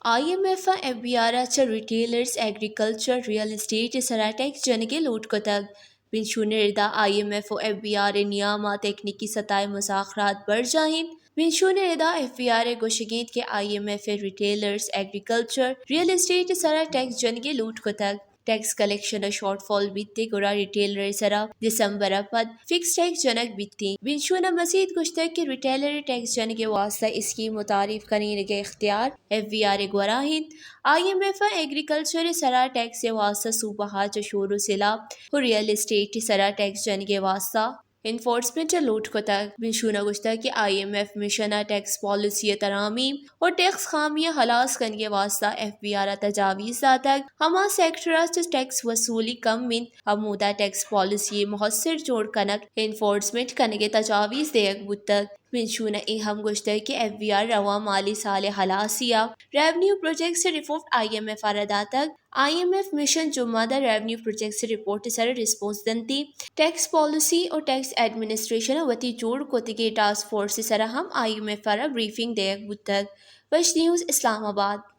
I am F ءَ F B are ءَ چہ ریٹیلرز، ایگریکلچر، ریئل اسٹیٹ ءِ سرا ٹیکس جنگ ءِ لوٹ کتگ۔ بنشون ءِ ردا آئی ایم ایف ءُ ایف بی آر ءِ نیام ءَ تکنیکی سطح ءِ مذاکرات برجاہ اَنت۔ بنشون ءِ ردا ایف بی آر ءِ گوشگ اِنت کہ آئی ایم ایف ءَ ریٹیلرز، ایگریکلچر، ریئل اسٹیٹ ءِ سرا ٹیکس جنگ ءِ لوٹ کتگ۔ ٹیکس کلیکشن ءَ شارٹ فال بیت، گڑا ریٹیلر ءِ سرا دسمبر ءَ پد فکس ٹیکس جنگ بیت۔ بنشون ءَ مزید گوشتگ کہ ریٹیلر ءِ ٹیکس جنگ ءِ واستہ اسکیم متعارف کنگ ءِ اختیار ایف بی آر ءِ گورا اِنت۔ آئی ایم ایف ءَ ایگریکلچر ءِ سرا ٹیکس ءِ واستہ صوبہ ءَ چہ شور ءُ سلاہ ءُ ریئل اسٹیٹ ءِ سرا ٹیکس جنگ ءِ واستہ انفورسمنٹ ءَ لوٹ کتگ۔ بنشون ءَ گوشتگ کہ آئی ایم ایف مشن ءَ ٹیکس پالیسی ءِ ترامیم ءُ ٹیکس خامی ءَ ہلاس کنگ ءِ واستہ ایف بی آر ءَ تجاویز داتگ۔ ہما سیکٹر ءَ چہ ٹیکس وصولی کم اِنت، ہمودا ٹیکس پالیسی ءِ مؤثر جوڑ کنگ، انفورسمنٹ کنگ ءِ تجاویز دیگ بوتگ۔ بنشون ءَ اے ہم گوشتگ کہ ایف بی آر رواں مالی سال ءِ ہلاسی ءَ ریونیو پروجیکٹس ءِ رپورٹ آئی ایم ایف ءَ را داتگ۔ آئی ایم ایف مشن جمعہ ءَ داں ریونیو پروجیکٹس ءِ رپورٹ ءِ سرا ریسپانس دنت۔ ٹیکس پالیسی ءُ ٹیکس ایڈمنسٹریشن ءَ وتی جوڑ کتگیں ٹاسک فورس ءِ سرا ہم آئی ایم ایف ءَ را بریفنگ دیگ بوتگ۔ وش نیوز، اسلام آباد۔